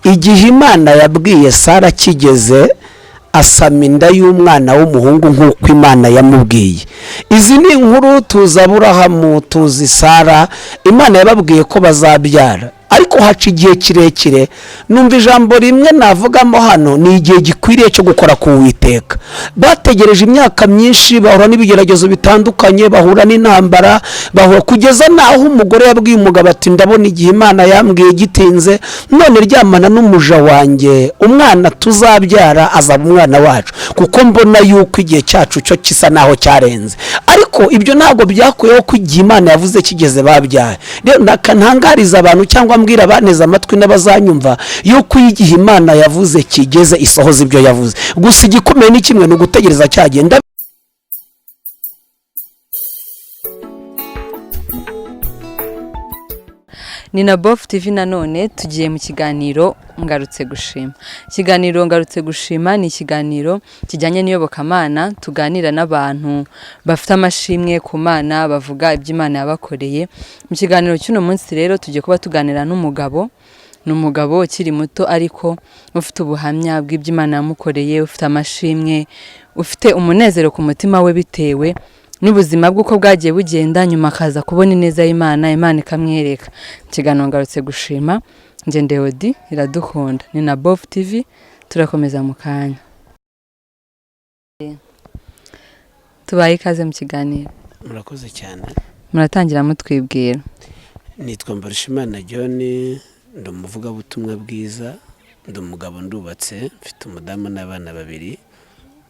Igihe Imana yabwiye Sara kigeze, asama inda y'umwana w'umuhungu nk'uko Imana yamubwiye. Izi ni inkuru tuzi: Aburahamu, tuzi Sara, Imana yababwiye ko bazabyara, ariko haca igihe kirekire. Numva ijambo rimwe navugamo hano ni igihe gikwiriye cyo gukora ku Witeka. Bategereje imyaka myinshi, bahura n'ibigeragezo bitandukanye, bahura n'intambara, bahura kugeza n'aho umugore yabwiye umugabo ati: "Ndabona igihe Imana yambwiye gitinze, none ryamana n'umuja wanjye, umwana tuzabyara azaba umwana wacu, kuko mbona yuko igihe cyacu cyo gisa naho cyarenze." Ariko ibyo ntabwo byakuyeho ko igihe Imana yavuze kigeze babyaye. Rero ntangariza abantu cyangwa mbwira abaneze amatwi n'abazanyumva yuko iyo igihe Imana yavuze kigeze, isohoza ibyo yavuze. Gusa igikomeye ni kimwe, ni ugutegereza cyagenda. Ni na Bofu TV, nanone tugiye mu kiganiro Ngarutse Gushima. Ikiganiro Ngarutse Gushima ni ikiganiro kijyanye n'iyobokamana, tuganira n'abantu bafite amashimwe ku Mana, bavuga ibyo Imana yabakoreye. Mu kiganiro cy'uno munsi rero tugiye kuba tuganira n'umugabo. Ni umugabo ukiri muto ariko ufite ubuhamya bw'ibyo Imana yamukoreye, ufite amashimwe, ufite umunezero ku mutima we bitewe n'ubuzima bw'uko bwagiye bugenda, nyuma akaza kubona ineza y'Imana, Imana ikamwereka. Ikiganiro Ngarutse Gushima, Ngendeodi Iradukunda, ni na Bofu TV. Turakomeza mu kanya. Tubaye ikaze mu kiganiro. Murakoze cyane. Muratangira mutwibwira. Nitwa Mbarushimana John, ndi umuvugabutumwa bwiza, ndi umugabo, ndubatse, mfite umudamu n'abana babiri,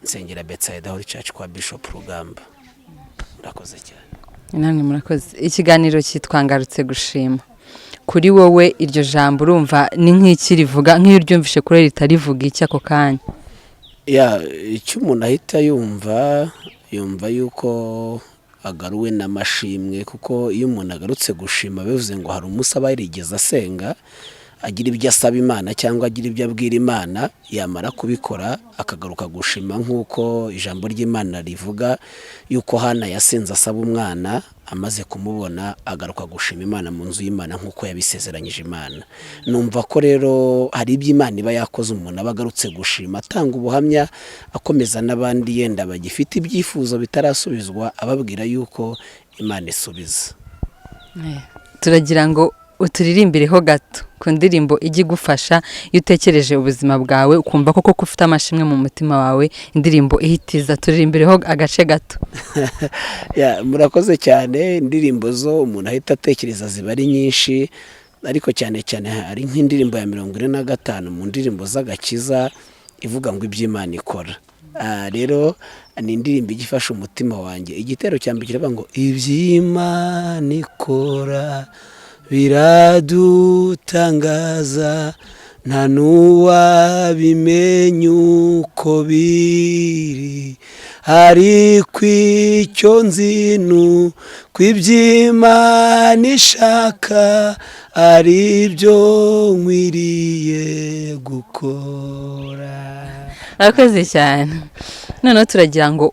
nsengera Betsayida Holy Church kwa Bishop Rugamba. Murakoze cyane. Namwe murakoze. Ikiganiro cyitwa Ngarutse Gushima. Kuri wowe iryo jambo urumva ni nk'iki rivuga? Nk'iyo uryumvishe kuri ritarivuga iki ako kanya? Ya, icyo umuntu ahita yumva, yumva yuko agaruwe n'amashimwe, kuko iyo umuntu agarutse gushima bivuze ngo hari umunsi aba yarigeze asenga, agira ibyo asaba Imana cyangwa agira ibyo abwira Imana, yamara kubikora akagaruka gushima, nk'uko ijambo ry'Imana rivuga yuko Hana yasenze asaba umwana, amaze kumubona agaruka gushima Imana mu nzu y'Imana nk'uko yabisezeranyije Imana. Numva ko rero hari ibyo Imana iba yakoze, umuntu aba agarutse gushima, atanga ubuhamya, akomeza n'abandi yenda bagifite ibyifuzo bitarasubizwa, ababwira yuko Imana isubiza. Turagira ngo uturirimbireho gato ku ndirimbo ijya igufasha iyo utekereje ubuzima bwawe, ukumva koko ko ufite amashimwe mu mutima wawe, indirimbo ihitiza. Turirimbireho agace gato. Ya, murakoze cyane. Indirimbo zo umuntu ahita atekereza ziba ari nyinshi, ariko cyane cyane hari nk'indirimbo ya 45 mu ndirimbo z'agakiza ivuga ngo "Iby'Imana ikora". Rero ni indirimbo ijya ifasha umutima wanjye. Igitero cya mbere kiravuga ngo: "Iby'Imana ikora biradutangaza, nta n'uwabimenya uko biri, ariko icyo nzi ni uko iby'Imana ishaka ari byo nkwiriye gukora." Murakoze cyane. Noneho turagira ngo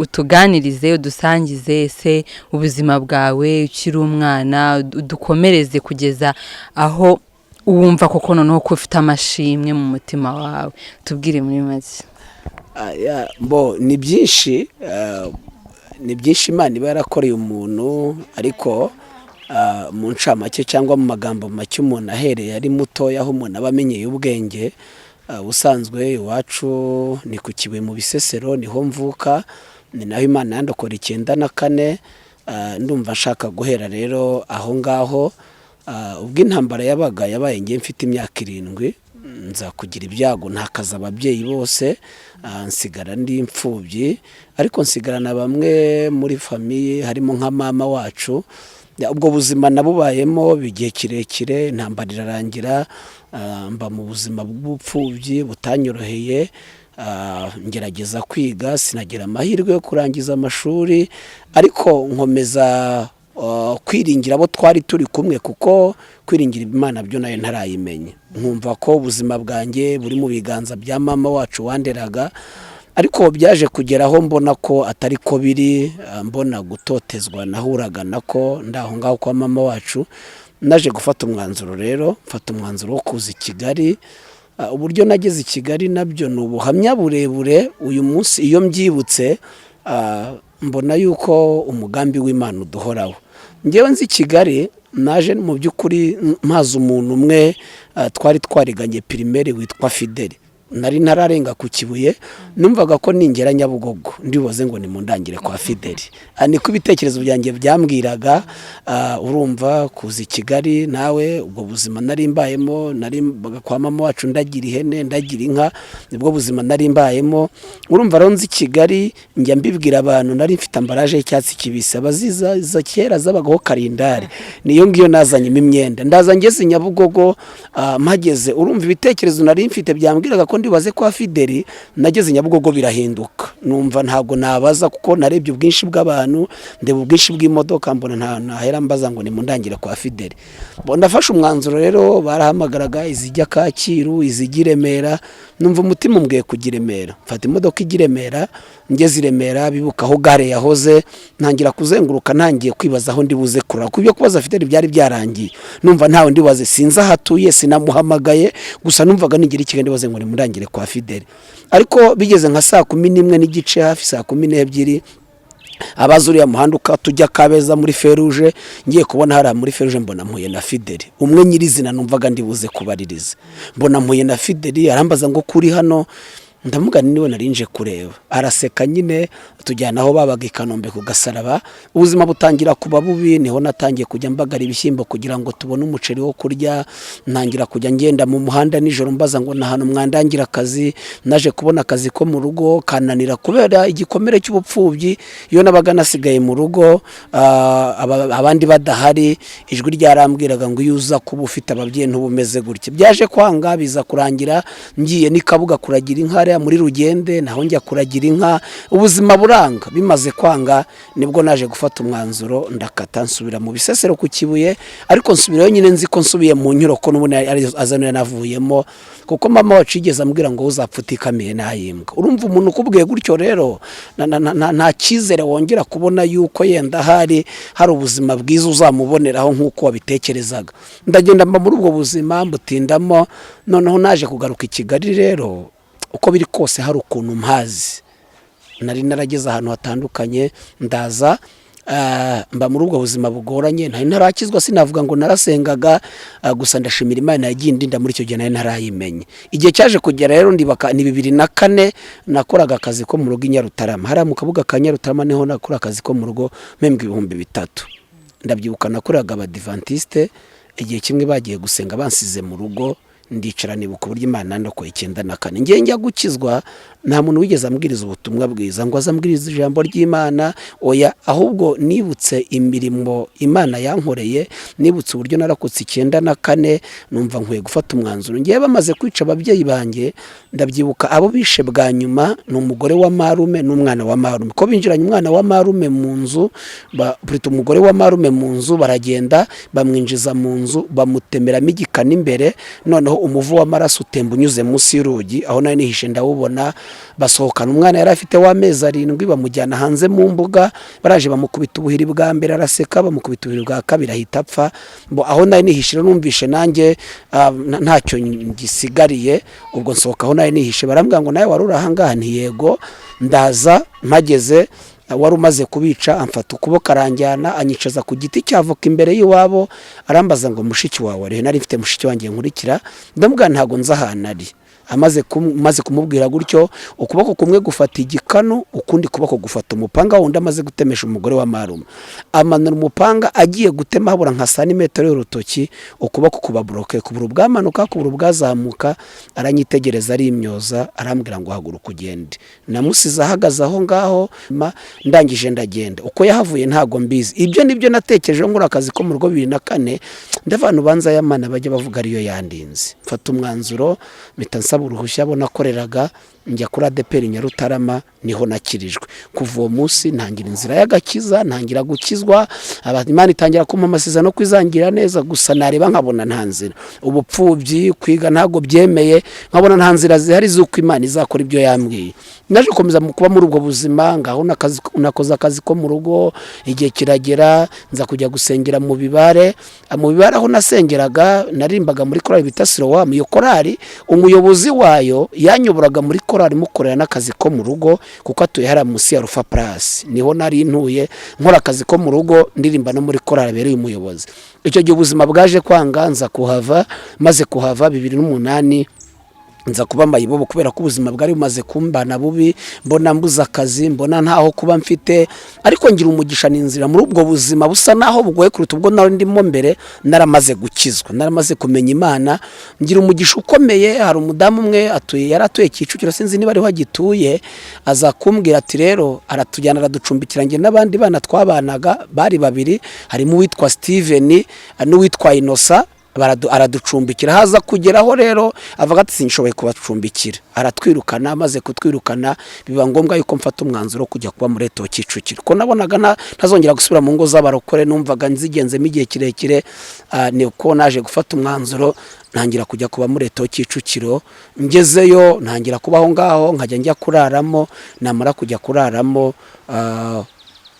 utuganirize, udusangize ese ubuzima bwawe ukiri umwana, udukomereze kugeza aho wumva koko noneho ko ufite amashimwe mu mutima wawe. Tubwire muri make. Ah, ya, bo ni byinshi, ni byinshi Imana iba yarakoreye umuntu, ariko mu ncamake cyangwa mu magambo make, umuntu ahereye ari mutoya, aho umuntu aba amenyeye ubwenge. Ubusanzwe iwacu ni ku Kibuye mu Bisesero, niho mvuka, ni naho Imana yandokora 94. Ndumva nshaka guhera rero aho ngaho. Ubwo intambara yabaga, yabaye ngiye mfite imyaka 7, nza kugira ibyago ntakaza ababyeyi bose, nsigara ndi imfubyi, ariko nsigarana bamwe muri famille, harimo nka mama wacu. Ya, ubwo buzima nabubayemo igihe kirekire. Intambara irarangira, mba mu buzima bw'ubupfubyi butanyoroheye. Ngerageza kwiga, sinagira amahirwe yo kurangiza amashuri, ariko nkomeza kwiringira abo twari turi kumwe, kuko kwiringira Imana byo nayo ntarayimenya. Nkumva ko ubuzima bwanjye buri mu biganza bya mama wacu wanderaga, ariko byaje kugera aho mbona ko atari ko biri, mbona gutotezwa nahuraga nako ndaho ngaho kwa mama wacu. Naje gufata umwanzuro rero, mfata umwanzuro wo kuza i Kigali. Uburyo nageze i Kigali nabyo ni ubuhamya burebure. Uyu munsi iyo mbyibutse, mbona yuko umugambi w'Imana uduhoraho. Ngewe nzi Kigali, naje mu by'ukuri mpaza umuntu umwe twari twariganye primaire witwa Fideli. Nari ntararenga ku Kibuye, numvaga ko ningera Nyabugogo ndibuze ngo nimundangire kwa Fideli. Niko ibitekerezo byanjye byambwiraga. Urumva kuza i Kigali nawe, ubwo buzima nari mbayemo, nari kwa mama wacu ndagira ihene, ndagira inka, nibwo buzima nari mbayemo. Urumva rero nzi Kigali, njya mbibwira abantu, nari mfite emballage y'icyatsi kibisi, abaziza za kera zabagaho karindari, niyo ngiyo nazanyemo imyenda. Ndaza ngeze Nyabugogo, mpageze, urumva ibitekerezo nari mfite byambwiraga ko ndibaze kwa Fideli. Nageze Nyabugogo birahinduka, numva ntabwo nabaza, kuko narebye ubwinshi bw'abantu, ndeba ubwinshi bw'imodoka, mbona nta nahera mbaza ngo nimundangire kwa Fideli. Ndafashe umwanzuro rero, barahamagaraga izijya Kacyiru, izijya i Remera, numva umutima umbwiye kujya i Remera. Mfata imodoka ijya i Remera, ngeze i Remera bibuka aho gare yahoze, ntangira kuzenguruka, ntangiye kwibaza aho ndibuze kurara, kuko ibyo kubaza Fideli byari byarangiye. Numva ntawe ndibaze, sinzi aho atuye, sinamuhamagaye, gusa numvaga nigira ikigali ndibaze ngo nimundangire kwa Fideli. Ariko bigeze nka 11:30, hafi 12, abazi uriya muhanda tujya Kabeza muri feruje, ngiye kubona hariya muri feruje mbona mpuye na Fideli umwe nyirizina numvaga ndibuze kubaririza. Mbona mpuye na Fideli, arambaza ngo kuri hano? Ndamugana niwe narinje kureba. Araseka nyine, tujyana aho babaga i Kanombe ku Gasaraba. Ubuzima butangira kuba bubi, niho natangiye kujya mbagara ibishyimbo kugira ngo tubone umuceri wo kurya. Ntangira kujya ngenda mu muhanda nijoro mbaza ngo ni ahantu mwandangira akazi. Naje kubona akazi ko mu rugo kananira kubera igikomere cy'ubupfubyi. Iyo nabaga nasigaye mu rugo, abandi badahari, ijwi ryarambwiraga ngo iyo uza kuba ufite ababyeyi ntuba umeze gutya. Byaje kwanga, biza kurangira ngiye n'Ikabuga kuragira inka hariya muri Rugende, naho njya kuragira inka, ubuzima buranga. Bimaze kwanga nibwo naje gufata umwanzuro, ndakata nsubira mu Bisesero ku Kibuye, ariko nsubirayo nyine nzi ko nsubiye mu nyubako n'ubundi azana navuyemo, kuko mama wacu yigeze ambwira ngo uzapfa utikamiye nayimbwa. Urumva umuntu ukubwiye gutyo rero, nta cyizere wongera kubona yuko yenda hari ubuzima bwiza uzamuboneraho nk'uko wabitekerezaga. Ndagenda mba muri ubwo buzima, mbutindamo. Noneho naje kugaruka i Kigali rero, uko biri kose hari ukuntu mpazi, nari narageze ahantu hatandukanye. Ndaza, mba muri ubwo buzima bugoranye, ntari ntarakizwa, sinavuga ngo narasengaga, gusa ndashimira Imana yagiye indinda muri icyo gihe nari ntarayimenya. Igihe cyaje kugera rero, ndibaka ni 2004, nakoraga akazi ko mu rugo i Nyarutarama, hariya mu Kabuga ka Nyarutarama, niho nakora akazi ko mu rugo mpembwa 3000. Ndabyibuka nakoreraga Abadivantisite. Igihe kimwe bagiye gusenga bansize mu rugo, ndicara nibuka uburyo Imana yandokoye 94. Ngiye njya gukizwa, nta muntu wigeze ambwiriza ubutumwa bwiza ngo aze ambwirize ijambo ry'Imana, oya. Ahubwo nibutse imirimo Imana yankoreye, nibutse uburyo narakutse 94, numva nkwiye gufata umwanzuro. Ngiye bamaze kwica ababyeyi banjye, ndabyibuka abo bishe bwa nyuma ni umugore wa marume n'umwana wa marume, ko binjiranye umwana wa marume mu nzu, umugore wa marume mu nzu, baragenda bamwinjiza mu nzu, bamutemeramo igikanu imbere, noneho umuvu w'amaraso utemba unyuze munsi y'urugi aho nari nihishe, ndawubona. Basohokana umwana yari afite w'amezi 7, bamujyana hanze mu mbuga. Baraje bamukubita ubuhiri bwa mbere araseka, bamukubita ubuhiri bwa kabiri ahita apfa. Aho nari nihishe rero numvishe nanjye ntacyo ngisigariye. Ubwo nsohoka aho nari nihishe, barambwira ngo nawe wari uri ahangaha? Nti yego. Ndaza mpageze, wari umaze kubica amfata ukuboko aranjyana, anyicaza ku giti cy'avoka imbere y'iwabo, arambaza ngo mushiki wawe ari he? Nari mfite mushiki wanjye nkurikira. Ndamubwira ntabwo nzi ahantu ari. Amaze kumubwira gutyo, ukuboko kumwe gufata igikanu, ukundi kuboko gufata umupanga wundi amaze gutemesha umugore wa marume. Amanura umupanga, agiye gutema habura nka santimetero y'urutoki, ukuboko kuba bloqué, kubura ubwamanuka, kubura ubwazamuka. Aranyitegereza arimyoza, arambwira ngo haguruka ugende. Namusize ahagaze aho ngaho, ndangije ndagenda. Uko yahavuye ntago mbizi. Ibyo nibyo natekerejeho nkora akazi ko mu rugo 2004. Ndavana ubanza y'amana bajya bavuga ariyo yandinze. Mfata umwanzuro, mpita nsaba nsaba uruhushya abo nakoreraga, njya kuri ADEPR Nyarutarama, niho nakirijwe. Kuva uwo munsi ntangira inzira y'agakiza, ntangira gukizwa. Imana itangira kumpa amasezerano ko izangira neza, gusa nareba nkabona nta nzira. Ubupfubyi, kwiga ntabwo byemeye, nkabona nta nzira zihari z'uko Imana izakora ibyo yambwiye. Naje gukomeza kuba muri ubwo buzima ngaho, nakoze akazi ko mu rugo. Igihe kiragera nza kujya gusengera mu Bibare. Mu Bibare aho nasengeraga, narimbaga muri korali bita Silowamu. Iyo korali umuyobozi wayo yanyoboraga muri korali, mukorera n'akazi ko mu rugo, kuko atuye hariya munsi ya Rufa Purasi, niho nari ntuye, nkora akazi ko mu rugo, ndirimba no muri korali abereye umuyobozi. Icyo gihe ubuzima bwaje kwanga, nza kuhava. Maze kuhava 2008, nza kuba mayibobo kubera ko ubuzima bwari bumaze kumbana bubi, mbona mbuze akazi, mbona ntaho kuba mfite. Ariko ngira umugisha, ni inzira muri ubwo buzima busa naho bugoye kuruta ubwo nari ndimo mbere. Naramaze gukizwa, naramaze kumenya Imana, ngira umugisha ukomeye. Hari umudamu umwe atuye, yari atuye Kicukiro, sinzi niba ariho agituye, aza kumbwira ati rero, aratujyana araducumbikira njye n'abandi bana twabanaga bari babiri, harimo uwitwa Steven n'uwitwa Inosa. Araducumbikira. Haza kugeraho rero avuga ati sinshoboye kubacumbikira, aratwirukana. Amaze kutwirukana biba ngombwa yuko mfata umwanzuro wo kujya kuba muri ETO Kicukiro, ko nabonaga ntazongera gusubira mu ngo z'abarokore, numvaga nzigenzemo igihe kirekire. Niko naje gufata umwanzuro, ntangira kujya kuba muri ETO Kicukiro. Ngezeyo ntangira kubaho ngaho, nkajya njya kuraramo. Namara kujya kuraramo,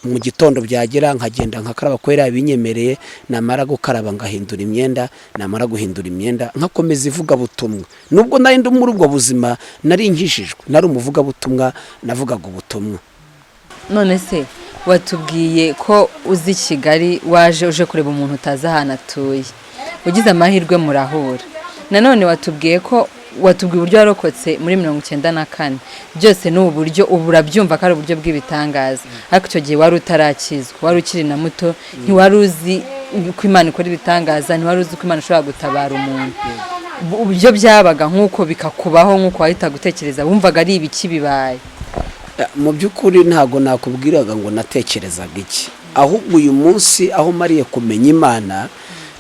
mu gitondo byagera nkagenda nkakaraba kubera binyemereye, namara gukaraba ngahindura imyenda, namara guhindura imyenda nkakomeza ivugabutumwa. Nubwo nari ndi muri ubwo buzima, nari nkijijwe, nari umuvugabutumwa, navugaga ubutumwa. None se watubwiye ko uzi Kigali, waje uje kureba umuntu utazi ahantu atuye, ugize amahirwe murahura. Nanone watubwiye ko, watubwiye uburyo warokotse muri 94. Byose ni uburyo ubu urabyumva ko ari uburyo bw'ibitangaza, ariko icyo gihe wari utarakizwa, wari ukiri na muto, ntiwari uzi ko Imana ikora ibitangaza, ntiwari uzi ko Imana ishobora gutabara umuntu. Ibyo byabaga nk'uko bikakubaho, nk'uko wahita gutekereza, wumvaga ari ibiki bibaye? Mu by'ukuri ntabwo nakubwiraga ngo natekerezaga iki, ahubwo uyu munsi aho mariye kumenya Imana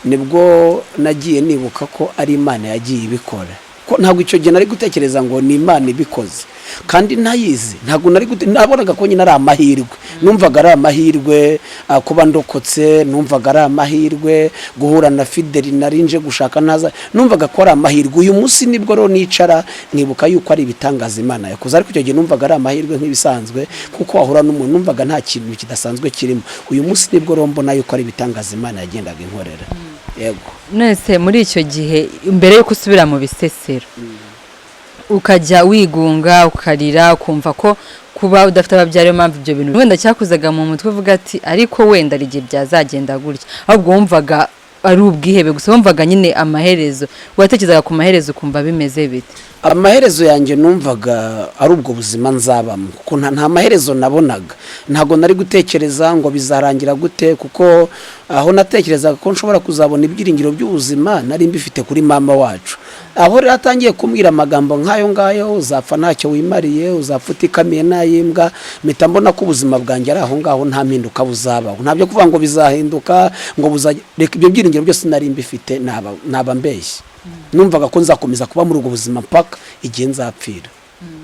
nibwo nagiye nibuka ko ari Imana yagiye ibikora, ko ntabwo icyo gihe nari gutekereza ngo ni Imana ibikoze kandi ntayizi. Ntabwo nari nabonaga ko nyine ari amahirwe, numvaga ari amahirwe kuba ndokotse, numvaga ari amahirwe guhura na Fideli nari nje gushaka ntaza, numvaga ko ari amahirwe. Uyu munsi nibwo rero nicara nkibuka yuko ari ibitangaza Imana yakoze, ariko icyo gihe numvaga ari amahirwe nk'ibisanzwe, kuko wahura n'umuntu, numvaga nta kintu kidasanzwe kirimo. Uyu munsi nibwo rero mbona yuko ari ibitangaza Imana yagendaga inkorera, yego. None muri icyo gihe, mbere yuko usubira mu Bisesero ukajya wigunga, ukarira, ukumva ko kuba udafite ababyeyi ariyo mpamvu ibyo bintu wenda cyakuzaga mu mutwe, uvuga ati ariko wenda hari igihe byazagenda gutya, ahubwo wumvaga ari ubwihebe gusa, wumvaga nyine amaherezo, watekerezaga ku maherezo ukumva bimeze bite? Amaherezo yanjye numvaga ari ubwo buzima nzabamo, kuko nta maherezo nabonaga. Ntabwo nari gutekereza ngo bizarangira gute, kuko aho natekerezaga ko nshobora kuzabona ibyiringiro by'ubuzima nari mbifite kuri mama wacu. Aho rero atangiye kumbwira amagambo nk'ayo ngayo, uzapfa ntacyo wimariye, uzapfa utikamiye n'ay'imbwa, mpita mbona ko ubuzima bwanjye ari aho ngaho, nta mpinduka buzabaho, nta byo kuvuga ngo bizahinduka, ngo buzajya. Reka, ibyo byiringiro byose nari mbifite naba mbeshye. Numvaga ko nzakomeza kuba muri ubwo buzima mpaka igihe nzapfira.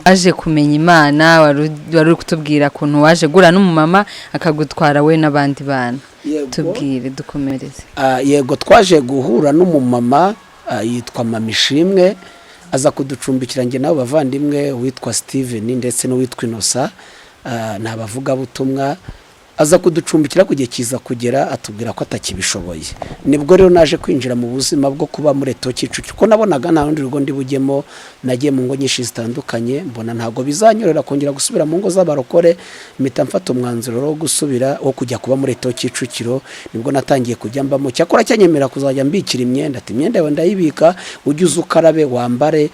Waje kumenya Imana, wari uri kutubwira ukuntu waje guhura n'umumama akagutwara we n'abandi bana. Yego. Tubwire, dukomereze. Yego, twaje guhura n'umumama, yitwa Mama Ishimwe, aza kuducumbikira njye n'abo bavandimwe, uwitwa Steven ndetse n'uwitwa Inosa, ni abavugabutumwa. Aza kuducumbikira, ku gihe kiza kugera atubwira ko atakibishoboye. Nibwo rero naje kwinjira mu buzima bwo kuba muri ETO Kicukiro, kuko nabonaga nta rundi rugo ndi bujyemo. Nagiye mu ngo nyinshi zitandukanye, mbona ntabwo bizanyorera kongera gusubira mu ngo z'abarokore, mpita mfata umwanzuro wo gusubira, wo kujya kuba muri ETO Kicukiro. Nibwo natangiye kujya mbamo. Cyakora cyanyemera kuzajya mbikira imyenda, ati imyenda yawe ndayibika, ujye uza ukarabe wambare,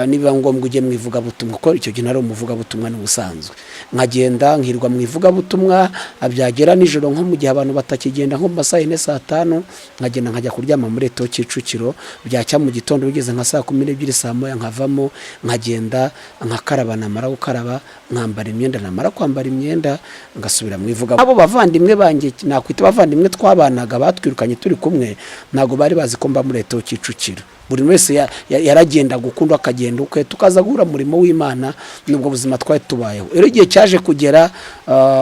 nibiba ngombwa ujye mu ivugabutumwa, kuko icyo gihe nari umuvugabutumwa n'ubusanzwe. Nkagenda nkirwa mu ivugabutumwa, byagera nijoro nko mu gihe abantu batakigenda, nko mu masaha 4, saa 5, nkagenda nkajya kuryama muri ETO Kicukiro. Byacya mu gitondo bigeze nka saa 12, saa 1, nkavamo nkagenda nkakaraba, namara gukaraba nkambara imyenda, namara kwambara imyenda ngasubira mu ivuga. Abo bavandimwe banjye, nakwita abavandimwe twabanaga, batwirukanye turi kumwe, ntabwo bari bazi ko mba muri ETO Kicukiro. Buri wese yaragendaga ukundi, akagenda ukwe, tukaza guhura murimo w'Imana. Nubwo buzima twari tubayeho rero, igihe cyaje kugera,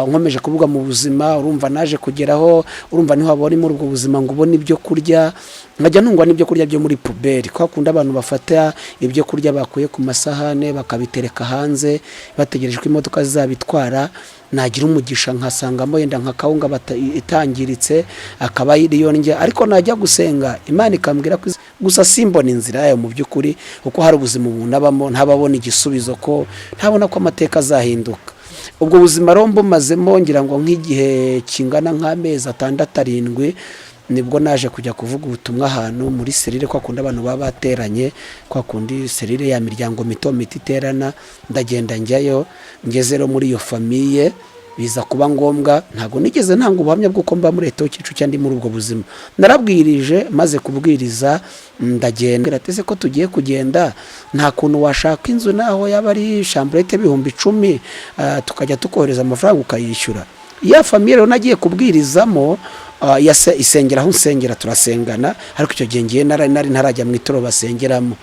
nkomeje kuvuga mu buzima, urumva naje kugeraho, urumva niho waba uri muri ubwo buzima ngo ubone ibyo kurya, nkajya ntungwa n'ibyo kurya byo muri poubelle, kwa kundi abantu bafata ibyo kurya bakuye ku masahane bakabitereka hanze bategereje ko imodoka zizabitwara. Nagira umugisha nkasangamo yenda nka kawunga itangiritse, akaba ariyo ndya. Ariko najya gusenga, Imana ikambwira ko gusa simbona inzira yayo mu by'ukuri, kuko hari ubuzima umuntu abamo ntababona igisubizo, ko ntabona ko amateka azahinduka. Ubwo buzima rero mbumazemo ngira ngo nk'igihe kingana nk'amezi 6, 7, nibwo naje kujya kuvuga ubutumwa ahantu muri cellule, kwa kundi abantu baba bateranye, kwa kundi cellule ya miryango mito mito iterana. Ndagenda njyayo, ngeze rero muri iyo famille biza kuba ngombwa. Ntabwo nigeze ntanga ubuhamya bw'uko mba muri Leta Kicukiro, ndi muri ubwo buzima. Narabwirije, maze kubwiriza ndagenda. Ateze ko tugiye kugenda, nta kuntu washaka inzu naho yaba ari chambrette 10,000, tukajya tukohereza amafaranga ukayishyura? Ya famille rero nagiye kubwirizamo, isengera aho nsengera, turasengana, ariko icyo gihe ngiye nari ntarajya mu itorero basengeramo.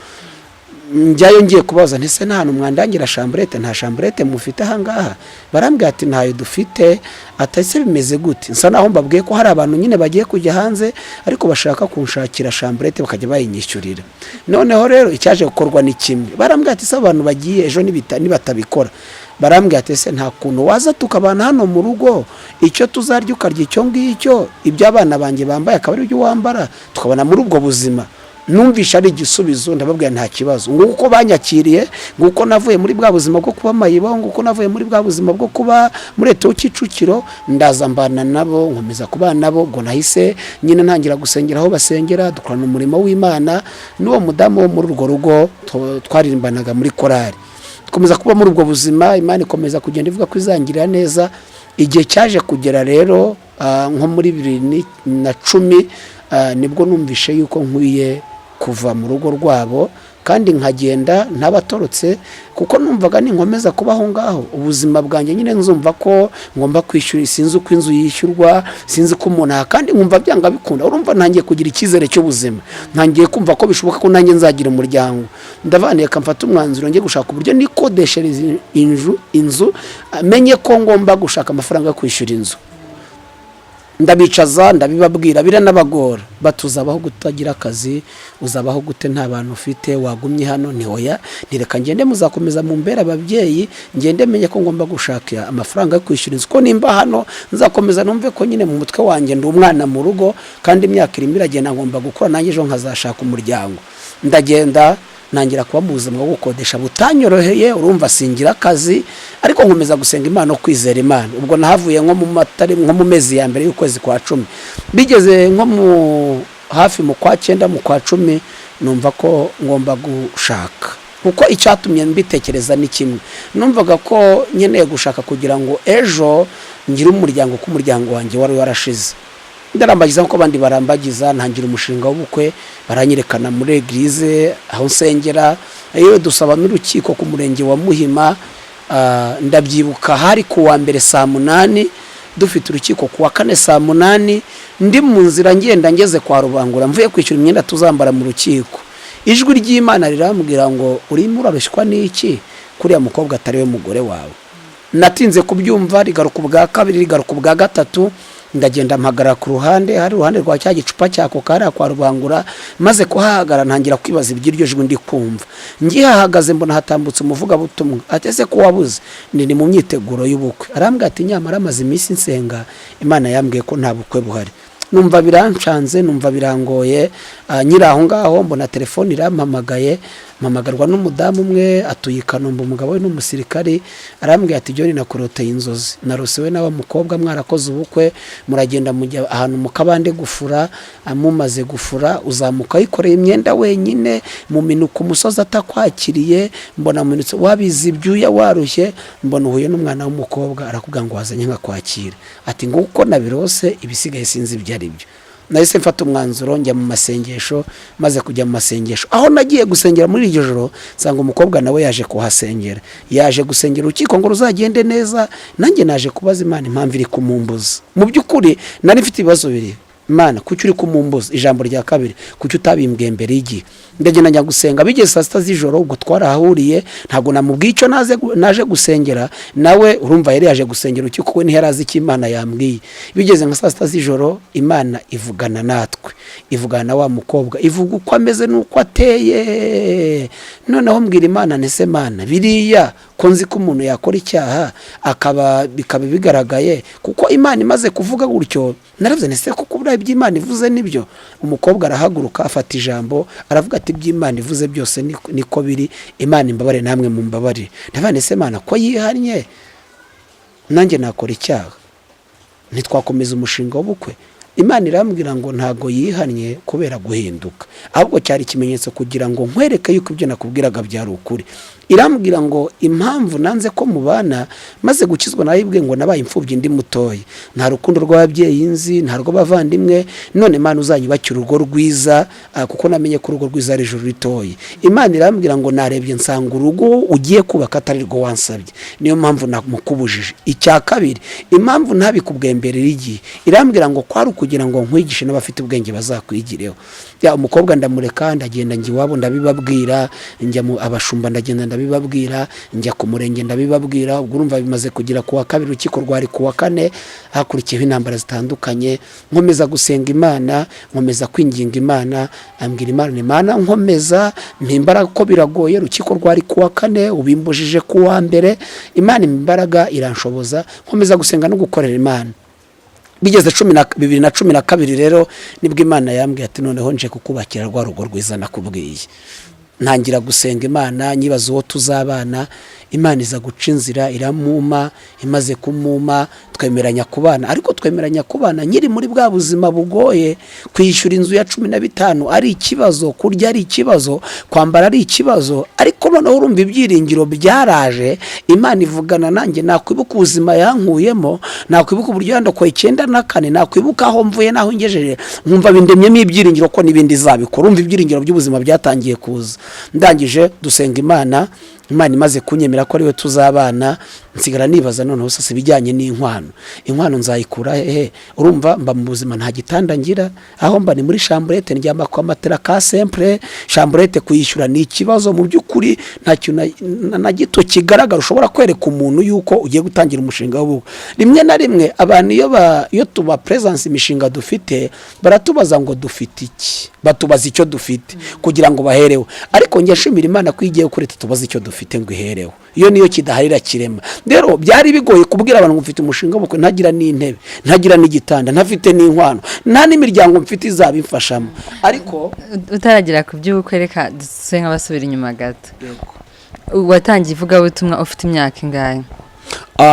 Njyayo ngiye kubaza nti: "Se nta hantu mwandangira chambrette? Nta chambrette mufite ahangaha?" Barambwira ati: "Ntayo dufite." Atase bimeze gute? Nsa naho mbabwiye ko hari abantu nyine bagiye kujya hanze, ariko bashaka kunshakira chambrette bakajya bayinyishyurira. Noneho rero icyaje gukorwa ni kimwe. Barambwira ati: "Se abantu bagiye ejo nibatabikora?" Barambwira ati: "Ese nta kuntu waza tukabana hano mu rugo, icyo tuzarya ukarya icyo ngicyo, ibyo abana banjye bambaye akaba ari byo wambara, tukabona?" Muri ubwo buzima numvisha ari igisubizo, ndababwira nta kibazo. Nguko banyakiriye, nguko navuye muri bwa buzima bwo kuba mayibo, nguko navuye muri bwa buzima bwo kuba muri Leta Kicukiro, ndaza mbana nabo, nkomeza kubana nabo. Ubwo nahise nyine ntangira gusengera aho basengera, dukorana umurimo w'Imana n'uwo mudamu wo muri urwo rugo, twaririmbanaga muri korari. Dukomeza kuba muri ubwo buzima, Imana ikomeza kugenda ivuga ko izangirira neza. Igihe cyaje kugera rero, nko muri 2010, nibwo numvishe yuko nkwiye kuva mu rugo rwabo kandi nkagenda ntabatorotse, kuko numvaga ninkomeza kuba aho ngaho ubuzima bwanjye nyine nzumva ko ngomba kwishyura, sinzi uko inzu yishyurwa, sinzi ko umuntu aha, kandi nkumva byanga bikunda. Urumva ntangiye kugira icyizere cy'ubuzima, ntangiye kumva ko bishoboka ko nanjye nzagira umuryango. Ndavaniye mfate umwanzuro njye gushaka uburyo nikodeshereza inzu, menye ko ngomba gushaka amafaranga yo kwishyura inzu. Ndabicaza, ndabibabwira, biranabagora, bati: "Uzabaho gutagira akazi? Uzabaho gute nta bantu ufite? Wagumye hano?" Ni hoya, ntireka ngende, muzakomeza mumbere ababyeyi, ngende menye ko ngomba gushaka amafaranga yo kwishyura inzu, ko nimba hano nzakomeza numve ko nyine mu mutwe wanjye ndi umwana mu rugo, kandi imyaka irimo iragenda, ngomba gukora nanjye ejo nkazashaka umuryango. Ndagenda, ntangira kuba mu buzima bwo gukodesha butanyoroheye. Urumva singira akazi, ariko nkomeza gusenga Imana no kwizera Imana. Ubwo nahavuye nko mu matari, nko mu mezi ya mbere y'ukwezi kwa cumi. Bigeze nko mu hafi mu kwa cyenda, mu kwa cumi, numva ko ngomba gushaka, kuko icyatumye mbitekereza ni kimwe: numvaga ko nkeneye gushaka kugira ngo ejo ngire umuryango, ko umuryango wanjye wari warashize. Ndarambagiza nk'uko abandi barambagiza, ntangira umushinga w'ubukwe, baranyerekana muri église aho nsengera, yewe dusaba n'urukiko ku murenge wa Muhima. Ndabyibuka hari ku wa mbere saa 8, dufite urukiko ku wa kane saa 8. Ndi mu nzira ngenda, ngeze kwa Rubangura, mvuye kwishyura imyenda tuzambara mu rukiko, ijwi ry'Imana rirambwira ngo: "Urimo urarushywa n'iki kuriya mukobwa atari we mugore wawe?" Natinze kubyumva, rigaruka ubwa kabiri, rigaruka ubwa gatatu. Ndagenda mpagarara ku ruhande, hari uruhande rwa cya gicupa cya koka hariya kwa Rubangura. Maze kuhahagara ntangira kwibaza iby'iryo jwi ndi kumva. Ngihahagaze mbona hatambutse umuvugabutumwa, atese ko wabuze? Ni mu myiteguro y'ubukwe. Arambwira ati: "Nyamara amaze iminsi nsenga, Imana yambwiye ko nta bukwe buhari." Numva birancanze, numva birangoye. Nyiri aho ngaho mbona telefone irampamagaye, mpamagarwa n'umudamu umwe atuye i Kanombe, umugabo we ni umusirikari. Arambwira ati: "John, nakuroteye inzozi, narose we n'aba mukobwa mwarakoze ubukwe, muragenda mujya ahantu mu kabande gufura, mumaze gufura uzamuka wikoreye imyenda wenyine, muminuka umusozi atakwakiriye, mbona muminutse wabize ibyuya, warushye, mbona uhuye n'umwana w'umukobwa arakubwira ngo wazanye nkakwakira." Ati: "Nguko nabirose, ibisigaye sinzi ibyo ari byo." Nahise mfata umwanzuro njya mu masengesho. Maze kujya mu masengesho, aho nagiye gusengera muri iryo joro, nsanga umukobwa nawe yaje kuhasengera, yaje gusengera urukiko ngo ruzagende neza. Nanjye naje kubaza Imana impamvu iri kumumbuza. Mu by'ukuri nari mfite ibibazo bibiri: Mana, kuki uri kumumbuza? Ijambo rya kabiri, kuki utabimbwiye mbere y'igihe? Ndagenda njya gusenga, bigeze saa 6 z'ijoro, ubwo twarahahuriye, ntabwo namubwiye icyo naje gusengera. Nawe urumva yari yaje gusengera urukiko, we ntiyari azi icyo Imana yambwiye. Bigeze nka saa 6 z'ijoro, Imana ivugana natwe, ivugana na wa mukobwa, ivuga uko ameze n'uko ateye. Noneho mbwira Imana nti: "Se Mana, biriya ko nzi ko umuntu yakora icyaha akaba bikaba bigaragaye?" Kuko Imana imaze kuvuga gutyo, naravuze nti: "Se kuko buriya ibyo Imana ivuze nibyo?" Umukobwa arahaguruka, afata ijambo, aravuga ati: "Ibyo Imana ivuze byose niko biri, Imana imbabare, namwe mumbabarire." Ndavuga nti: "Se Mana, ko yihannye, nanjye nakora icyaha, ntitwakomeza umushinga w'ubukwe?" Imana irambwira ngo: "Ntago yihannye kubera guhinduka, ahubwo cyari ikimenyetso kugira ngo nkwereke yuko ibyo nakubwiraga byari ukuri." Irambwira ngo impamvu nanze ko mubana, maze gukizwa naribwe ngo nabaye imfubyi ndi mutoya, nta rukundo rw'ababyeyi nzi, nta rw'abavandimwe. None Imana uzanyubakira urugo rwiza, kuko namenye ko urugo rwiza ari ijuru ritoya. Imana irambwira ngo: "Narebye nsanga urugo ugiye kubaka atari rwo wansabye, niyo mpamvu namukubujije." Icya kabiri, impamvu ntabikubwiye mbere y'igihe, irambwira ngo kwari ukugira ngo nkwigishe, n'abafite ubwenge bazakwigireho. Ya umukobwa ndamureka, ndagenda njya iwabo ndabibabwira, njya mu abashumba ndagenda ndabibabwira, njya ku murenge ndabibabwira. Ubwo urumva bimaze kugera ku wa kabiri, urukiko rwari ku wa kane. Hakurikiyeho intambara zitandukanye. Nkomeza gusenga Imana, nkomeza kwinginga Imana, ambwira Imana, Imana nkomeza mpimbaraga ko biragoye, urukiko rwari ku wa kane, ubimbujije ku wa mbere. Imana impa imbaraga, iranshoboza, nkomeza gusenga no gukorera Imana. Bigeze 2012 rero, nibwo Imana yambwiye ati: "Noneho nje kukubakira rwa rugo rwiza nakubwiye." Ntangira gusenga Imana, nyibaza uwo tuzabana. Imana iza guca inzira, iramuma. Imaze kumuma, twemeranya kubana, ariko twemeranya kubana nkiri muri bwa buzima bugoye, kwishyura inzu ya 15 ari ikibazo, kurya ari ikibazo, kwambara ari ikibazo. Ariko noneho urumva ibyiringiro byaraje, Imana ivugana nanjye. Nakwibuka ubuzima yankuyemo, nakwibuka uburyo yandokoye 94, nakwibuka aho mvuye n'aho ngejeje, nkumva bindemyemo ibyiringiro ko n'ibindi izabikora. Urumva ibyiringiro by'ubuzima byatangiye kuza. Ndangije dusenga Imana, Imana imaze kunyemera ko ariwe tuzabana, nsigara nibaza noneho sasa ibijyanye n'inkwano. Inkwano nzayikura hehe? Urumva mba mu buzima nta gitanda ngira, aho mba ni muri chambrette, ndyama kwa matera ka simple. Chambrette kuyishyura ni ikibazo. Mu by'ukuri nta kintu na gito kigaragara ushobora kwereka umuntu yuko ugiye gutangira umushinga w'ubukwe. Rimwe na rimwe abantu iyo tuba presence imishinga dufite, baratubaza ngo dufite iki, batubaza icyo dufite kugira ngo baherewe. Ariko njye nshimira Imana ko iyo igiye kuri tubaza icyo dufite ngo iherewe, iyo niyo kidaharira kirema. Rero byari bigoye kubwira abantu ngo mfite umushinga w'ubukwe, ntagira n'intebe, ntagira n'igitanda, ntafite n'inkwano, nta n'imiryango mfite izabimfashamo, ariko Utaragera ku by'ubukwe, reka duse nk'abasubira inyuma gato. Watangiye ivugabutumwa ufite imyaka ingahe?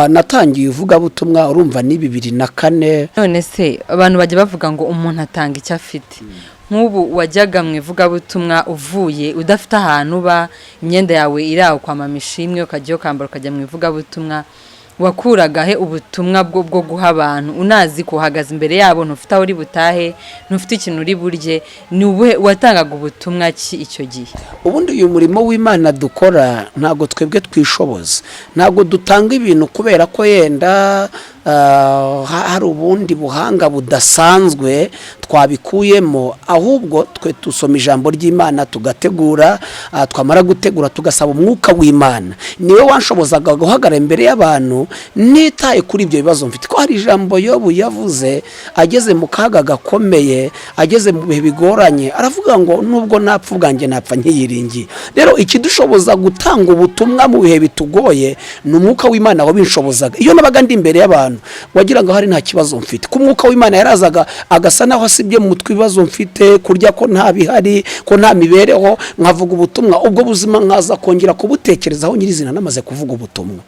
Natangiye ivugabutumwa, urumva ni 2004. None se abantu bajya bavuga ngo umuntu atanga icyo afite. Nk'ubu wajyaga mu ivugabutumwa uvuye udafite ahantu uba, imyenda yawe iri aho kwa mama ishimwe, ukajya ukambara ukajya mu ivugabutumwa, wakuraga he ubutumwa bwo guha abantu, unazi ko uhagaze imbere yabo, ntufite aho uri butahe, ntufite ikintu uri burye? Ni ubuhe watangaga ubutumwa ki icyo gihe? Ubundi uyu murimo w'Imana dukora, ntabwo twebwe twishoboza, ntabwo dutanga ibintu kubera ko yenda hari ubundi buhanga budasanzwe twabikuyemo, ahubwo twe dusoma ijambo ry'Imana, tugategura, twamara gutegura tugasaba umwuka w'Imana. Niwe wanshobozaga guhagarara imbere y'abantu ntitaye kuri ibyo bibazo mfite. Ko hari ijambo Yobu yavuze ageze mu kaga gakomeye, ageze mu bihe bigoranye, aravuga ngo: "Nubwo napfa, ubwanjye napfa nkiyiringiye." Rero ikidushoboza gutanga ubutumwa mu bihe bitugoye ni umwuka w'Imana wabinshobozaga. Iyo nabaga ndi imbere y'abantu, wagira ngo hari nta kibazo mfite, ko umwuka w'Imana yarazaga agasa naho asibye mu mutwe ibibazo mfite, kurya ko nta bihari, ko nta mibereho, nkavuga ubutumwa. Ubwo buzima nkaza kongera kubutekerezaho nyirizina namaze kuvuga ubutumwa.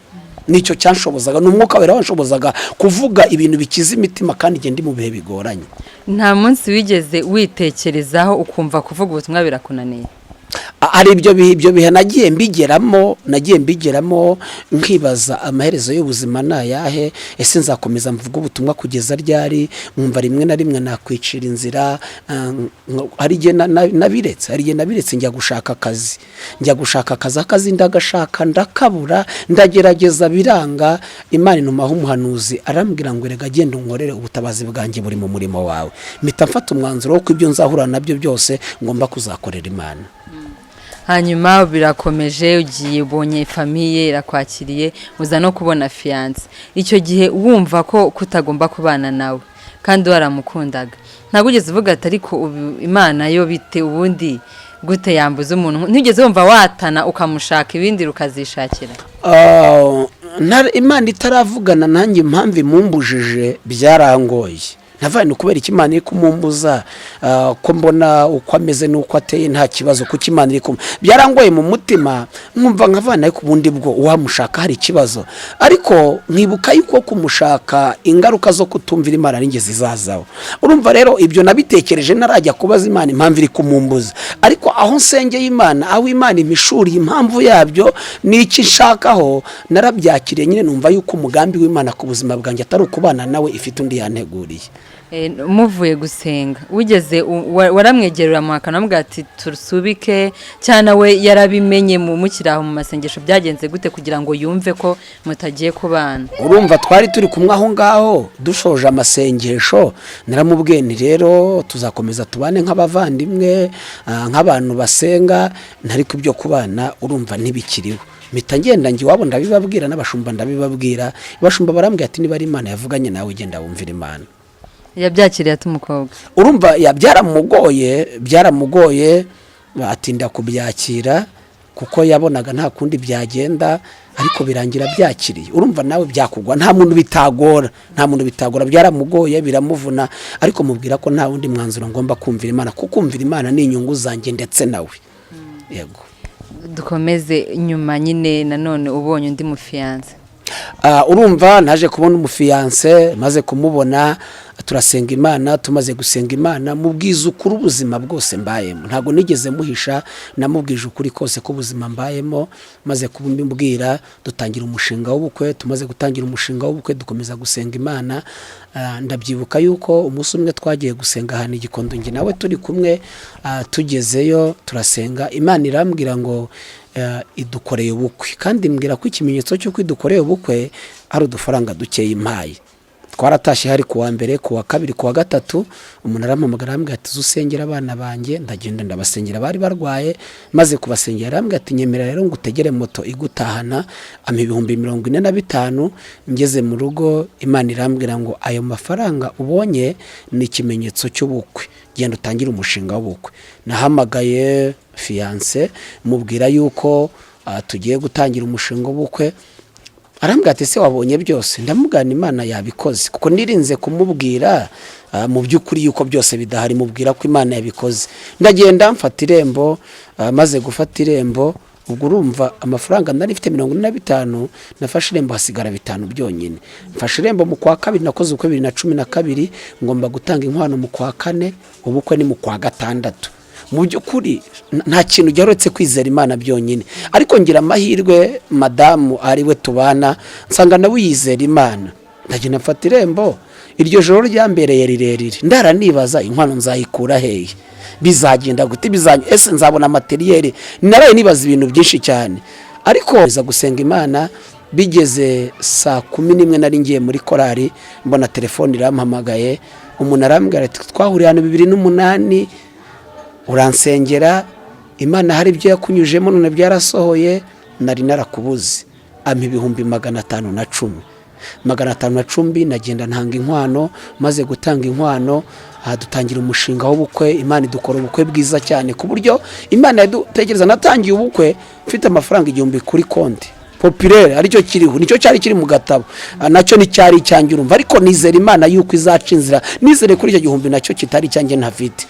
Nicyo cyanshobozaga, ni umwuka wera wanshobozaga kuvuga ibintu bikiza imitima kandi igihe ndi mu bihe bigoranye. Nta munsi wigeze witekerezaho ukumva kuvuga ubutumwa birakunaniye? Hari ibyo bihe nagiye mbigeramo nkibaza amaherezo y'ubuzima ni ayahe? Ese nzakomeza mvuga ubutumwa kugeza ryari? Nkumva rimwe na rimwe nakwicira inzira. Hari igihe nabiretse njya gushaka akazi, akazi ndagashaka ndakabura, ndagerageza biranga. Imana intumaho umuhanuzi, arambwira ngo: "Erega genda unkorere, ubutabazi bwanjye buri mu murimo wawe." Mpita mfata umwanzuro wo ko ibyo nzahura nabyo byose ngomba kuzakorera Imana. Hanyuma birakomeje, ugiye, ubonye famille irakwakiriye, uza no kubona fiancé. Icyo gihe wumva ko kutagomba kubana nawe kandi waramukundaga, ntabwo ugeze uvuga ati: "Ariko ubu Imana yo bite? Ubundi gute yambuza umuntu?" Ntigeze wumva watana ukamushaka ibindi rukazishakira? Imana itaravugana nanjye impamvu imumbujije, byarangoye. Ntavuga ni ukubera iki Imana iri kumumbuza, ko mbona uko ameze n'uko ateye nta kibazo, kuko Imana iri byarangoye mu mutima, nkumva nkavana, ariko ubundi bwo uwamushaka hari ikibazo? Ariko nkibuka yuko kumushaka ingaruka zo kutumvira Imana ari njye zizazaho. Urumva rero, ibyo nabitekereje ntarajya kubaza Imana impamvu iri kumumbuza. Ariko aho nsengeye Imana, aho Imana imishuriye impamvu yabyo n'icyo nshakaho, narabyakiriye nyine, numva yuko umugambi w'Imana ku buzima bwanjye atari ukubana nawe, ifite undi yanteguriye. Muvuye gusenga, wigeze waramwegerera uramuhakana, amubwira ati: "Turusubike," cyangwa we yarabimenye mukiri aho mu masengesho? Byagenze gute kugira ngo yumve ko mutagiye kubana? Urumva, twari turi kumwe aho ngaho, dushoje amasengesho naramubwiye nti: "Rero tuzakomeza tubane nk'abavandimwe, nk'abantu basenga, ariko ibyo kubana urumva ntibikiriho." Mpita ngenda njya iwabo, ndabibabwira n'abashumba ndabibabwira. Abashumba barambwira ati: "Niba ari Imana yavuganye nawe, genda wumvira Imana." Yabyakiriye ate umukobwa? Urumva, byaramugoye, byaramugoye, atinda kubyakira kuko yabonaga nta kundi byagenda, ariko birangira byakiriye. Urumva nawe byakugwa, nta muntu bitagora, nta muntu bitagora. Byaramugoye, biramuvuna, ariko mubwira ko nta wundi mwanzuro, ngomba kumvira Imana, kuko kumvira Imana ni inyungu zanjye ndetse nawe, yego. Dukomeze nyuma nyine, nanone ubonye undi mufiancé. Urumva, naje kubona umufiancé. Maze kumubona turasenga Imana. Tumaze gusenga Imana, mubwiza ukuri ubuzima bwose mbayemo. Ntabwo nigeze muhisha, namubwije ukuri kose k'ubuzima mbayemo. Maze kubimubwira dutangira umushinga w'ubukwe. Tumaze gutangira umushinga w'ubukwe dukomeza gusenga Imana. Ndabyibuka yuko umunsi umwe twagiye gusenga ahantu i Gikondo, njye nawe turi kumwe. Tugezeyo turasenga, Imana irambwira ngo idukoreye ubukwe, kandi mbwira ko ikimenyetso cy'uko idukoreye ubukwe ari udufaranga dukeya impaye. Twaratashye, hari ku wa mbere, ku wa kabiri, ku wa gatatu umuntu arampamagara, arambwira ati: "Uze usengera abana banjye." Ndagenda ndabasengera, bari barwaye. Maze kubasengera arambwira ati: "Nyemera rero ngo utegere moto igutahana." Ampa 45,000. Ngeze mu rugo Imana irambwira ngo: "Ayo mafaranga ubonye ni ikimenyetso cy'ubukwe, genda utangire umushinga w'ubukwe." Nahamagaye fiancé, mubwira yuko tugiye gutangira umushinga w'ubukwe. Arambwira ati: "Ese wabonye byose?" Ndamubwira, "Imana yabikoze," kuko nirinze kumubwira mu by'ukuri yuko byose bidahari, mubwira ko Imana yabikoze. Ndagenda mfata irembo. Maze gufata irembo, ubwo urumva amafaranga nari mfite 45, nafashe irembo hasigara bitanu byonyine. Mfashe irembo mu kwa kabiri, nakoze ubukwe 2012, ngomba gutanga inkwano mu kwa kane, ubukwe ni mu kwa gatandatu. Mu by'ukuri nta kintu uretse kwizera Imana byonyine. Ariko ngira amahirwe, madamu ari we tubana nsanga nawe yizera Imana. Ndagenda mfata irembo. Iryo joro ryambereye rirerire, ndara nibaza: inkwano nzayikura hehe? Bizagenda gute? Ese nzabona matériel? Naraye nibaza ibintu byinshi cyane. Ariko biza gusenga Imana, bigeze saa 11 nari ngiye muri korari, mbona telefone irampamagaye. Umuntu arambwira ati: "Twahuriye ahantu 2008, uransengera, Imana hari ibyo yakunyujemo none byarasohoye, nari narakubuze." Ampa 510,000, 510. Nagenda ntanga inkwano. Maze gutanga inkwano, aha dutangira umushinga w'ubukwe. Imana idukora ubukwe bwiza cyane, ku buryo Imana yadutekereza. Natangiye ubukwe mfite amafaranga 1000 kuri konti populaire, aricyo kiriho, nicyo cyari kiri mu gatabo. Nacyo nticyari icyanjye, urumva, ariko nizera Imana yuko izaca inzira. Nizere kuri icyo gihumbi nacyo kitari icyanjye ntafite.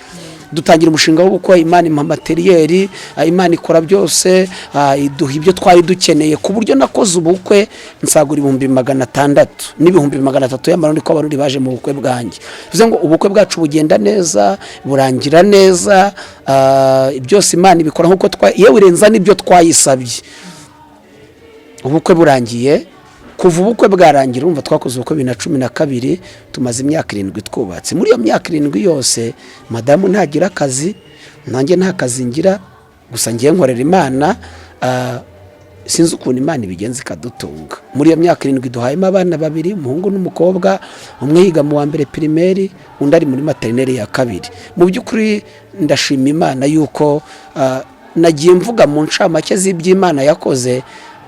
Dutangira umushinga w'ubukwe, Imana impa matériel, Imana ikora byose, iduha ibyo twari dukeneye, ku buryo nakoze ubukwe nsagura 600,000 n'300,000 y'amarundi, ko Abarundi baje mu bukwe bwanjye. Bivuze ngo ubukwe bwacu bugenda neza, burangira neza, byose Imana ibikora nk'uko twa, yewe irenza n'ibyo twayisabye. Ubukwe burangiye, kuva ubukwe bwarangira, urumva twakoze ubukwe 2012, tumaze imyaka 7 twubatse. Muri iyo myaka 7 yose madamu ntagira akazi, nanjye nta kazi ngira, gusa ngiye nkorera Imana. Sinzi ukuntu Imana ibigenza ikadutunga. Muri iyo myaka 7 duhayemo abana babiri, umuhungu n'umukobwa. Umwe yiga mu wa mbere primaire, undi ari muri maternelle ya kabiri. Mu by'ukuri ndashima Imana yuko nagiye mvuga mu ncamake z'iby'Imana yakoze,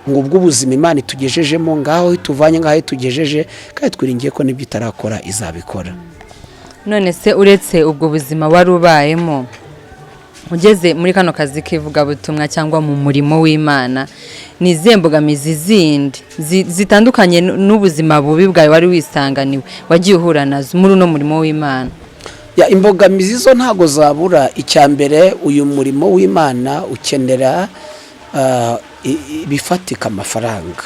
ngo ubwo ubuzima Imana itugejejemo, ngaho ituvanye, ngaho itugejeje, kandi twiringiye ko n'ibyo itarakora izabikora. None se uretse ubwo buzima wari ubayemo, ugeze muri kano kazi k'ivugabutumwa cyangwa mu murimo w'Imana, ni izihe mbogamizi zindi zitandukanye n'ubuzima bubi bwawe wari wisanganiwe wagiye uhura nazo muri uno murimo w'Imana? Ya, imbogamizi zo ntago zabura. Icya mbere, uyu murimo w'Imana ukenera ibifatika, amafaranga.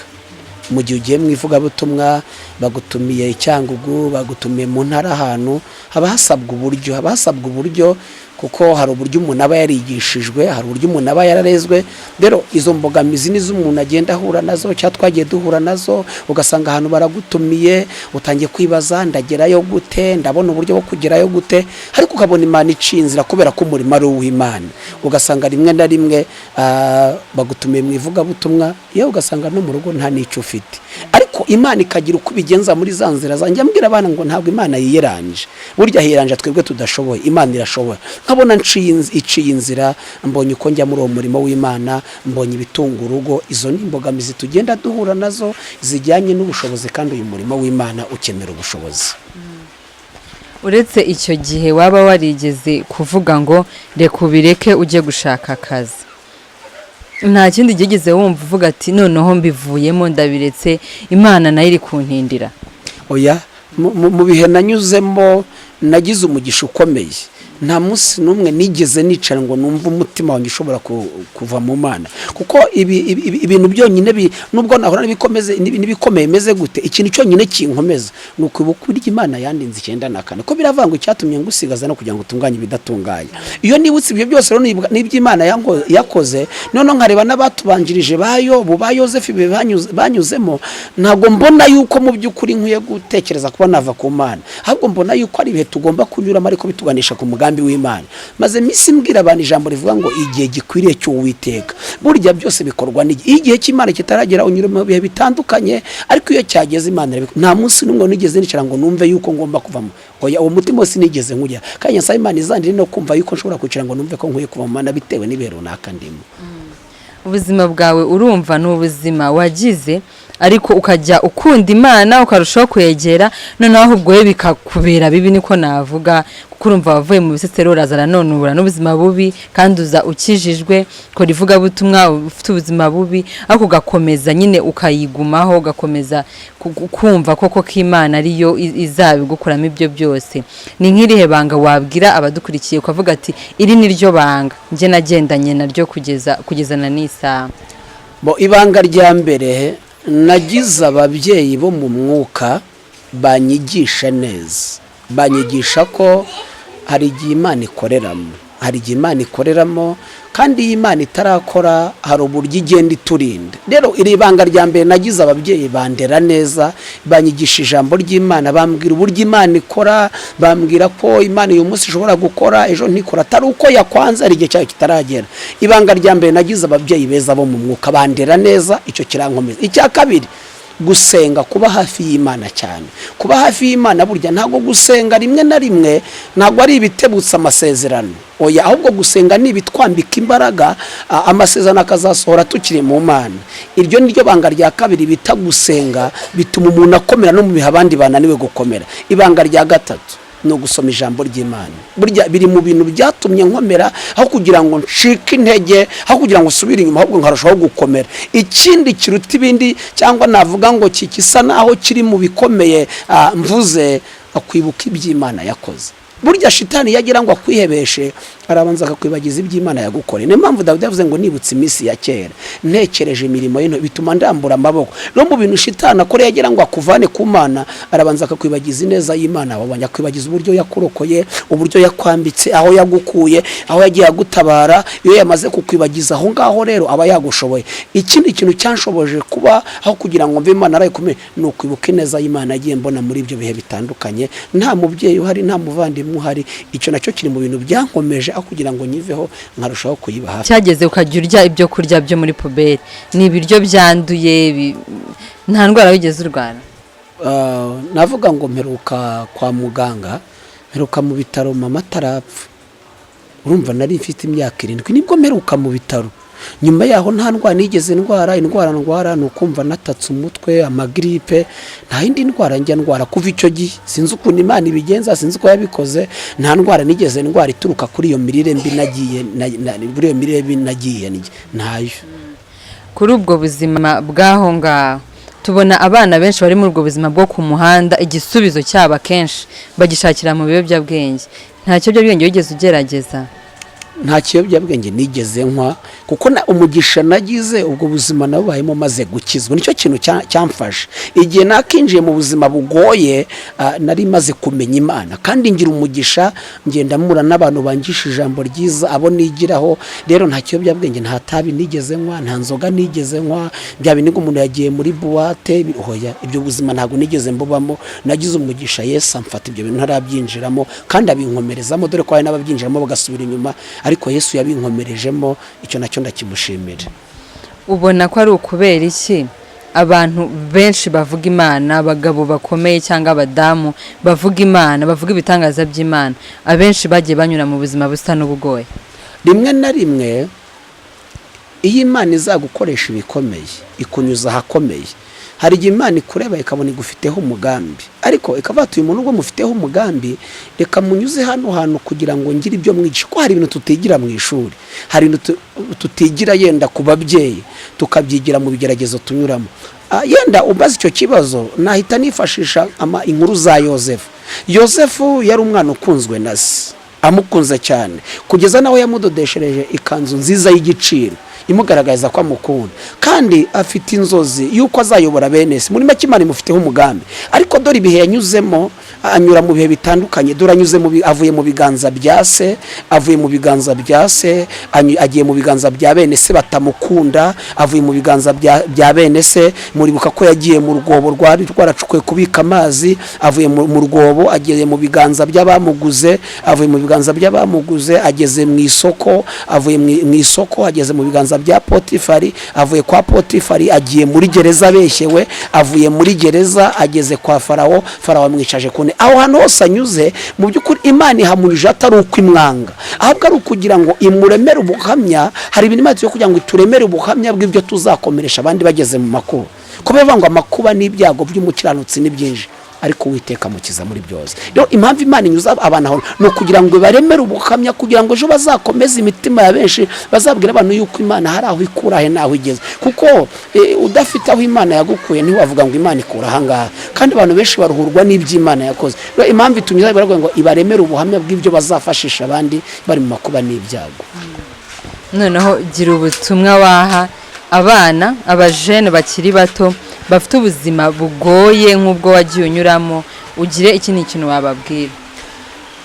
Mu gihe ugiye mu ivugabutumwa, bagutumiye i Cyangugu, bagutumiye mu ntara, ahantu haba hasabwa uburyo, haba hasabwa uburyo, kuko hari uburyo umuntu aba yarigishijwe, hari uburyo umuntu aba yararezwe. Rero izo mbogamizi nizo umuntu agenda ahura nazo cyangwa twagiye duhura nazo. Ugasanga ahantu baragutumiye, utangiye kwibaza: ndagerayo gute? Ndabona uburyo bwo kugerayo gute? Ariko ukabona Imana iciye inzira, kubera ko umurimo ari uw'Imana. Ugasanga rimwe na rimwe bagutumiye mu ivugabutumwa, yewe ugasanga no mu rugo nta n'icyo ufite, ariko Imana ikagira uko ibigenza muri za nzira zanjye. Mbwira abana ngo ntabwo Imana yiyeranje, burya hiyeranje twebwe tudashoboye, Imana irashoboye. Nkabona iciye inzira, mbonye uko njya muri uwo murimo w'Imana, mbonye ibitunga urugo. Izo ni imbogamizi tugenda duhura nazo zijyanye n'ubushobozi, kandi uyu murimo w'Imana ukenera ubushobozi. Uretse icyo gihe waba warigeze kuvuga ngo reka ubireke ujye gushaka akazi, nta kindi gigeze wumva uvuga ati noneho mbivuyemo, ndabiretse, Imana nayo iri kuntindira? Oya, mu bihe nanyuzemo nagize umugisha ukomeye. Nta munsi n'umwe nigeze nicara ngo numve umutima wanjye ushobora kuva mu Mana, kuko ibintu byonyine nubwo nahura n'ibikomeye bimeze gute, ikintu cyonyine kinkomeza ni ukwibuka uburyo Imana yandinze 94, ko biravuga ngo icyatumye ngusigaza no kugira ngo utunganye ibidatunganye. Iyo nibutse ibyo byose rero n'ibyo Imana yakoze, noneho nkareba n'abatubanjirije ba Yobu, ba Yosefu, ibihe banyuzemo, ntabwo mbona yuko mu by'ukuri nkwiye gutekereza kuba nava ku Mana, ahubwo mbona yuko ari ibihe tugomba kunyuramo ariko bituganisha ku mugambi w'Imana. Maze iminsi mbwira abantu ijambo rivuga ngo igihe gikwiriye cy'Uwiteka. Burya byose bikorwa n'igihe. Iyo igihe cy'Imana kitaragera unyura mu bihe bitandukanye, ariko iyo cyageze Imana irabikora. Nta munsi n'umwe nigeze nicara ngo numve yuko ngomba kuvamo. Oya, uwo mutima wose sinigeze nkujya, kandi nsaba Imana izandire no kumva yuko nshobora kwicara ngo numve ko nkwiye kuva mu Mana bitewe n'ibihe runaka ndimo. Ubuzima bwawe urumva ni ubuzima wagize, ariko ukajya ukunda Imana, ukarushaho kwegera, noneho ahubwo we bikakubera bibi, niko navuga, kuko urumva wavuye mu Bisesero, uraza nanone ubura n'ubuzima bubi, kandi uza ukijijwe, kora ivugabutumwa ufite ubuzima bubi, ariko ugakomeza nyine ukayigumaho, ugakomeza kumva koko ko Imana ariyo izabigukuramo ibyo byose. Ni nk'irihe banga wabwira abadukurikiye, ukavuga ati iri ni ryo banga njye nagendanye naryo kugeza na n'isaha? Bo, ibanga rya mbere, nagize ababyeyi bo mu mwuka banyigisha neza, banyigisha ko hari igihe Imana ikoreramo, hari igihe Imana ikoreramo, kandi iyo Imana itarakora hari uburyo igenda iturinda. Rero iri banga rya mbere, nagize ababyeyi bandera neza, banyigisha ijambo ry'Imana, bambwira uburyo Imana ikora, bambwira ko Imana uyu munsi ishobora gukora, ejo ntikora, atari uko yakwanze, hari igihe cyayo kitaragera. Ibanga rya mbere, nagize ababyeyi beza bo mu mwuka bandera neza, icyo kirankomeza. Icya kabiri, gusenga, kuba hafi y'Imana cyane, kuba hafi y'Imana. Burya ntabwo gusenga rimwe na rimwe ntabwo ari ibitebutsa amasezerano, oya, ahubwo gusenga ni ibitwambika imbaraga, amasezerano akazasohora tukiri mu Mana. Iryo ni ryo banga rya kabiri bita gusenga, bituma umuntu akomera no mu bihe abandi bananiwe gukomera. Ibanga rya gatatu ni ugusoma ijambo ry'Imana. Burya biri mu bintu byatumye nkomera, aho kugira ngo ncike intege, aho kugira ngo nsubire inyuma, ahubwo nkarushaho gukomera. Ikindi kiruta ibindi, cyangwa navuga ngo gisa naho kiri mu bikomeye, mvuze kwibuka iby'Imana yakoze. Burya shitani iyo agira ngo akwihebeshe, arabanza akakwibagiza iby'Imana yagukoreye. Niyo mpamvu Dawidi yavuze ngo: "Nibutse iminsi ya kera, ntekereje imirimo y'intoki, bituma ndambura amaboko." No mu bintu shitani akora yagira ngo akuvane ku Mana, arabanza akakwibagiza ineza y'Imana wabonye, akwibagiza uburyo yakurokoye, uburyo yakwambitse, aho yagukuye, aho yagiye agutabara. Iyo yamaze kukwibagiza aho ngaho rero, aba yagushoboye. Ikindi kintu cyanshoboje kuba aho kugira ngo mve Imana arayikomeye, ni ukwibuka ineza y'Imana yagiye mbona muri ibyo bihe bitandukanye, nta mubyeyi uhari, nta muvandimwe uhari. Icyo nacyo kiri mu bintu byankomeje, aho kugira ngo nyiveho nkarushaho kuyiba hafi. Cyageze ukajya urya ibyo kurya byo muri poubelle, ni ibiryo byanduye, nta ndwara wigeze urwara? Navuga ngo mperuka kwa muganga, mperuka mu bitaro mama atarapfa. Urumva nari mfite imyaka 7, nibwo mperuka mu bitaro. Nyuma yaho nta ndwara nigeze ndwara. Indwara ndwara ni ukumva natatse umutwe, amagiripe. Nta yindi ndwara njya ndwara kuva icyo gihe. Sinzi ukuntu Imana ibigenza, sinzi uko yabikoze. Nta ndwara nigeze ndwara ituruka kuri iyo mirire mbi nagiye kuri iyo mirire mbi nagiye ndya. Ntayo. Kuri ubwo buzima bw'aho ngaho, tubona abana benshi bari muri ubwo buzima bwo ku muhanda, igisubizo cyabo akenshi bagishakira mu biyobyabwenge. Nta kiyobyabwenge wigeze ugerageza? Nta kiyobyabwenge nigeze nywa, kuko umugisha nagize, ubwo buzima nabubayemo maze gukizwa. Nicyo kintu cyamfashe igihe nakinjiye mu buzima bugoye. Nari maze kumenya Imana, kandi ngira umugisha, ngenda mpura n'abantu bangisha ijambo ryiza, abo nigiraho. Rero nta kiyobyabwenge, nta tabi nigeze nywa, nta nzoga nigeze nywa. Bya bindi ngo umuntu yagiye muri boîte, hoya, ibyo buzima ntabwo nigeze mbubamo. Nagize umugisha, Yesu amfata ibyo bintu ntarabyinjiramo, kandi abinkomerezamo, dore ko hari n'ababyinjiramo bagasubira inyuma, ariko Yesu yabinkomerejemo. Icyo nacyo ndakimushimira. Ubona ko ari ukubera iki abantu benshi bavuga Imana, abagabo bakomeye cyangwa abadamu bavuga Imana, bavuga ibitangaza by'Imana, abenshi bagiye banyura mu buzima busa n'ubugoye? Rimwe na rimwe iyo Imana izagukoresha ibikomeye, ikunyuza ahakomeye. Hari igihe Imana ikureba ikabona igufiteho umugambi, ariko ikavuga ati: "Uyu muntu ubwo mufiteho umugambi, reka munyuze hano hantu kugira ngo ngire ibyo mwigisha." Ko hari ibintu tutigira mu ishuri, hari ibintu tutigira yenda ku babyeyi, tukabyigira mu bigeragezo tunyuramo. Yenda umbaza icyo kibazo, nahita nifashisha inkuru za Yosefu. Yosefu yari umwana ukunzwe na se, amukunze cyane, kugeza nawe yamudodeshereje ikanzu nziza y'igiciro imugaragariza ko amukunda, kandi afite inzozi y'uko azayobora bene se. Muri make, Imana imufiteho umugambi, ariko dore ibihe yanyuzemo. Anyura mu bihe bitandukanye. Dore anyuze avuye mu biganza bya se, avuye mu biganza bya se, agiye mu biganza bya bene se batamukunda. Avuye mu biganza bya bene se, muribuka ko yagiye mu rwobo rwari rwaracukuwe kubika amazi. Avuye mu rwobo, agiye mu biganza by'abamuguze. Avuye mu biganza by'abamuguze, ageze mu isoko. Avuye mu isoko, ageze mu biganza bya Potifari. Avuye kwa Potifari, agiye muri gereza abeshyewe. Avuye muri gereza, ageze kwa Farawo. Farawo amwicaje ku ntebe. Aho hantu hose anyuze, mu by'ukuri Imana ihamunyujije atari uko imwanga, ahubwo ari ukugira ngo imuremere ubuhamya. Hari ibintu Imana yo kugira ngo ituremere ubuhamya bw'ibyo tuzakomeresha abandi bageze mu makuba, kuba bivuga ngo amakuba n'ibyago by'umukiranutsi ni byinshi, ariko Uwiteka amukiza muri byose. Rero impamvu Imana inyuza abantu aho ni ukugira ngo baremere ubuhamya, kugira ngo ejo bazakomeze imitima ya benshi, bazabwira abantu yuko Imana hari aho ikura he n'aho igeze. Kuko udafite aho Imana yagukuye, ntiwavuga ngo Imana ikura ahangaha. Kandi abantu benshi baruhurwa n'iby'Imana yakoze. Rero impamvu itunyuza, baravuga ngo ibaremere ubuhamya bw'ibyo bazafashisha abandi bari mu makuba n'ibyago. Noneho gira ubutumwa waha abana, abajene bakiri bato bafite ubuzima bugoye nk'ubwo wagiye unyuramo, ugire ikindi kintu wababwira.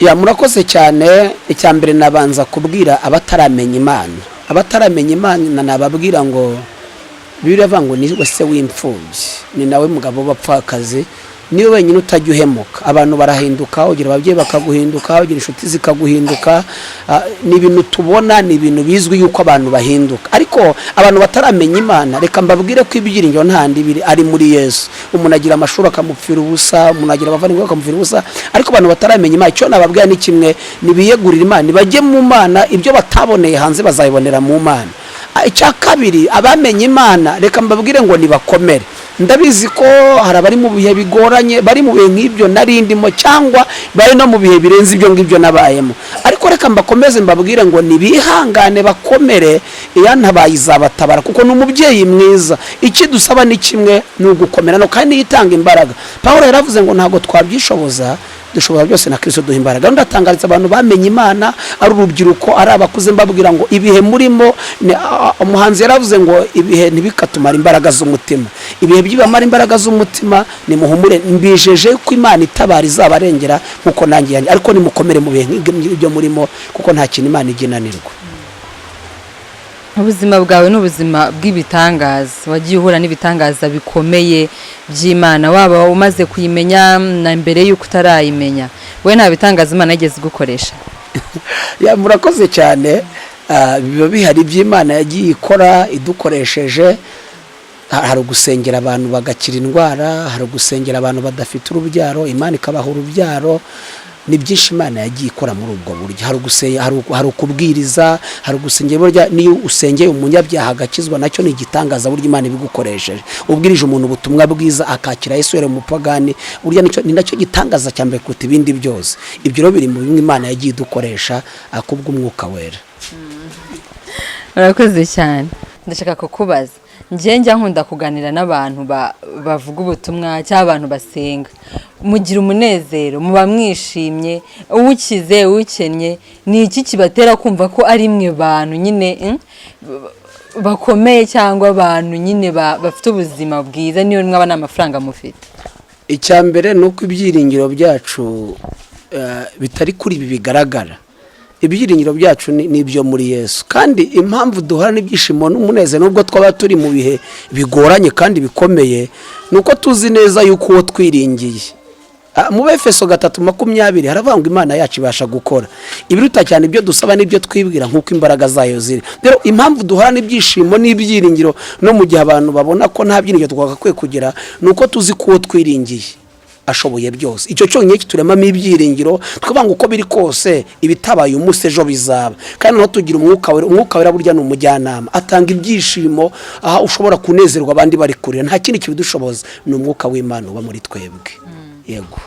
Ya, murakoze cyane. Icya mbere nabanza kubwira abataramenya Imana. Abataramenya Imana nababwira ngo Bibiliya ivuga ngo ni we se w'imfubyi, ni nawe mugabo w'abapfakazi, niwe wenyine utajya uhemuka. Abantu barahinduka, ugira ababyeyi bakaguhinduka, ugira inshuti zikaguhinduka. Ni ibintu tubona, ni ibintu bizwi yuko abantu bahinduka. Ariko abantu bataramenya Imana, reka mbabwire ko ibyiringiro nta handi biri, ari muri Yesu. Umuntu agira amashuri akamupfira ubusa, umuntu agira abavandimwe bakamupfira ubusa, ariko abantu bataramenya Imana, icyo nababwira ni kimwe: nibiyegurire Imana, nibajye mu Mana. Ibyo bataboneye hanze bazabibonera mu Mana. Icya kabiri, abamenye Imana, reka mbabwire ngo nibakomere. Ndabizi ko hari abari mu bihe bigoranye, bari mu bihe nk'ibyo nari ndimo, cyangwa bari no mu bihe birenze ibyo ngibyo nabayemo, ariko reka mbakomeze mbabwire ngo nibihangane, bakomere. Iyantabaye izabatabara, kuko ni umubyeyi mwiza. Ikidusaba ni kimwe, ni ugukomera, no kandi yitanga imbaraga. Paul yaravuze ngo ntabwo twabyishoboza. Dushobora byose na Kristo duha imbaraga. Ndatangariza abantu bamenye Imana, ari urubyiruko, ari abakuze, mbabwira ngo ibihe murimo umuhanzi yaravuze ngo ibihe ntibikatumara imbaraga z'umutima. Ibihe byibamara imbaraga z'umutima, nimuhumure, mbijeje ko Imana itabara izabarengera nk'uko nanjye yanjye. Ariko nimukomere mu bihe nk'ibyo murimo, kuko nta kintu Imana ijya inanirwa. Ubuzima bwawe ni ubuzima bw'ibitangaza. Wagiye uhura n'ibitangaza bikomeye by'Imana, waba umaze kuyimenya na mbere y'uko utarayimenya. We nta bitangaza Imana yigeze igukoresha? Ya, murakoze cyane. Biba bihari iby'Imana yagiye ikora idukoresheje. Hari ugusengera abantu bagakira indwara, hari ugusengera abantu badafite urubyaro, Imana ikabaha urubyaro. Ni byinshi Imana yagiye ikora muri ubwo buryo. Hari ukubwiriza, hari ugusengera. Burya niyo usengeye umunyabyaha agakizwa, nacyo ni igitangaza burya Imana ibigukoresheje. Ubwirije umuntu ubutumwa bwiza akakira Yesu yari umupagani, burya ni nacyo gitangaza cya mbere kuruta ibindi byose. Ibyo rero biri mu bimwe Imana yagiye idukoresha kubw'Umwuka Wera. Urakoze cyane. Ndashaka kukubaza, njye njya nkunda kuganira n'abantu bavuga ubutumwa cyangwa abantu basenga. Mugira umunezero, muba mwishimye, ukize, ukennye. Ni iki kibatera kumva ko ari mwe bantu nyine bakomeye, cyangwa abantu nyine bafite ubuzima bwiza, niyo mwaba nta mafaranga mufite? Icya mbere ni uko ibyiringiro byacu bitari kuri ibi bigaragara. Ibyiringiro byacu ni ibyo muri Yesu. Kandi impamvu duhorana ibyishimo n'umunezero nubwo twaba turi mu bihe bigoranye kandi bikomeye, ni uko tuzi neza yuko uwo twiringiye. Mu Befeso 3:20 haravuga ngo Imana yacu ibasha gukora ibiruta cyane ibyo dusaba n'ibyo twibwira, nk'uko imbaraga zayo ziri. Rero impamvu duhorana ibyishimo n'ibyiringiro no mu gihe abantu babona ko nta byiringiro twagakwiye kugira, ni uko tuzi ko uwo twiringiye ashoboye byose. Icyo cyonyine kituremamo ibyiringiro, tukavuga ngo uko biri kose ibitabaye umunsi, ejo bizaba. Kandi noneho tugira Umwuka Wera. Umwuka Wera burya ni umujyanama, atanga ibyishimo aho ushobora kunezerwa abandi bari kurira. Nta kindi kibidushoboza, ni Umwuka w'Imana uba muri twebwe. Yego.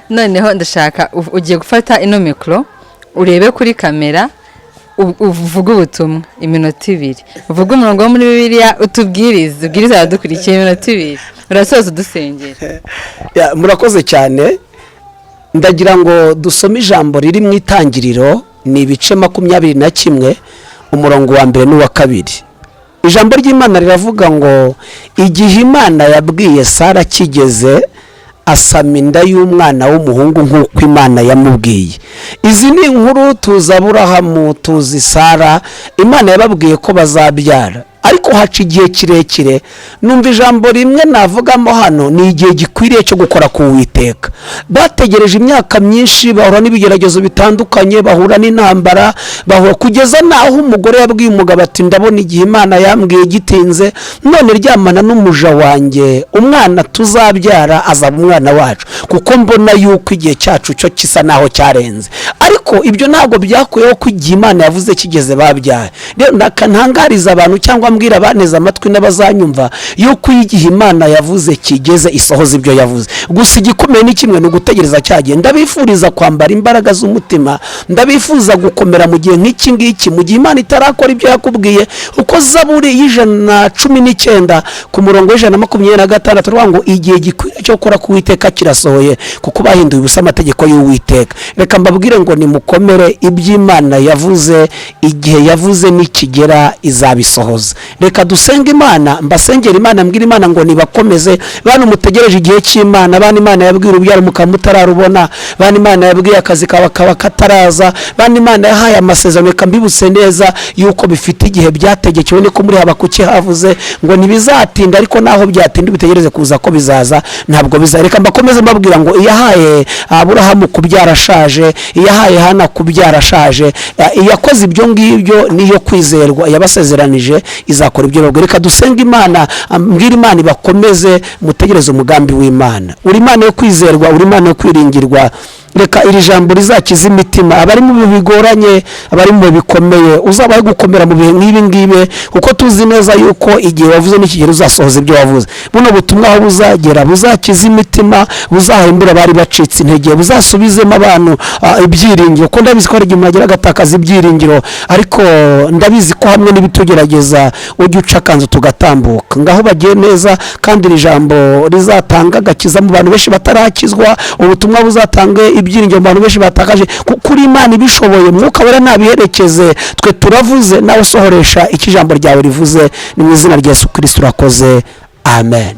Noneho ndashaka ugiye gufata ino mikoro, urebe kuri kamera, uvuge ubutumwa iminota 2, uvuge umurongo wo muri Bibiliya, utubwirize, ubwirize abadukurikiye iminota 2, urasoza udusengera. Ya, murakoze cyane. Ndagira ngo dusome ijambo riri mu Itangiriro, ni ibice 21, umurongo wa mbere n'uwa kabiri. Ijambo ry'Imana riravuga ngo igihe Imana yabwiye Sara kigeze, asama inda y'umwana w'umuhungu nk'uko Imana yamubwiye. Izi ni inkuru tuzi: Aburahamu, tuzi Sara, Imana yababwiye ko bazabyara, ariko haca igihe kirekire. Numva ijambo rimwe navugamo hano ni igihe gikwiriye cyo gukora ku Witeka. Bategereje imyaka myinshi, bahura n'ibigeragezo bitandukanye, bahura n'intambara, bahura kugeza n'aho umugore yabwiye umugabo ati: "Ndabona igihe Imana yambwiye gitinze, none ryamana n'umuja wanjye, umwana tuzabyara azaba umwana wacu, kuko mbona yuko igihe cyacu cyo gisa naho cyarenze." Ariko ibyo ntabwo byakuyeho ko igihe Imana yavuze kigeze babyaye. Rero ntangariza abantu cyangwa mbwira abaneze amatwi n'abazanyumva yuko iyo igihe Imana yavuze kigeze, isohoza ibyo yavuze. Gusa igikomeye ni kimwe, ni ugutegereza cya gihe. Ndabifuriza kwambara imbaraga z'umutima, ndabifuza gukomera mu gihe nk'iki ngiki, mu gihe Imana itarakora ibyo yakubwiye. Uko Zaburi ya 119 ku murongo wa 126 aravuga ngo igihe gikwiriye cyo gukora ku Witeka kirasohoye, kuko bahinduye ubusa amategeko y'Uwiteka. Reka mbabwire ngo nimukomere, iby'Imana yavuze, igihe yavuze nikigera izabisohoza. Reka dusenge Imana, mbasengera Imana, mbwira Imana ngo nibakomeze. Bantu mutegereje igihe cy'Imana, bana Imana yabwiye urubyaro mukaba mutararubona, bana Imana yabwiye akazi kawe kaba kataraza, bana Imana yahaye amasezerano, reka mbibutse neza yuko bifite igihe byategekewe. Niko muri Habakuki havuze ngo ntibizatinda, ariko naho byatinda ubitegereze kuza ko bizaza, ntabwo biza. Reka mbakomeze mbabwira ngo iyahaye Aburahamu kubyara ashaje, iyahaye Hana kubyara ashaje, iyakoze ibyo ngibyo niyo kwizerwa, yabasezeranije izakora ibyo babwira. Reka dusenge Imana, mbwira Imana ibakomeze, mutegereze umugambi w'Imana. Uri Imana yo kwizerwa, uri Imana yo kwiringirwa. Reka iri jambo rizakize imitima abari mu bihe bigoranye, abari mu bihe bikomeye. Uzabahe gukomera mu bihe nk'ibi ngibi, kuko tuzi neza yuko igihe wavuze n'ikigero uzasohoza ibyo wavuze. Buno butumwa aho buzagera buzakiza imitima, buzahembura abari bacitse intege, buzasubizemo abantu ibyiringiro, kuko ndabizi ko hari igihe umuntu agera agatakaza ibyiringiro, ariko ndabizi ko hamwe n'ibitugerageza ujya uca akanzu tugatambuka. Ngaho bagiye neza, kandi iri jambo rizatanga agakiza mu bantu benshi batarakizwa, ubutumwa buzatange ibyiringiro mu bantu benshi batakaje, kuko uri Imana ibishoboye. Mwuka Wera nabiherekeze, twe turavuze, nawe usohoresha icyo ijambo ryawe rivuze. Ni mu izina rya Yesu Kirisito urakoze, amen.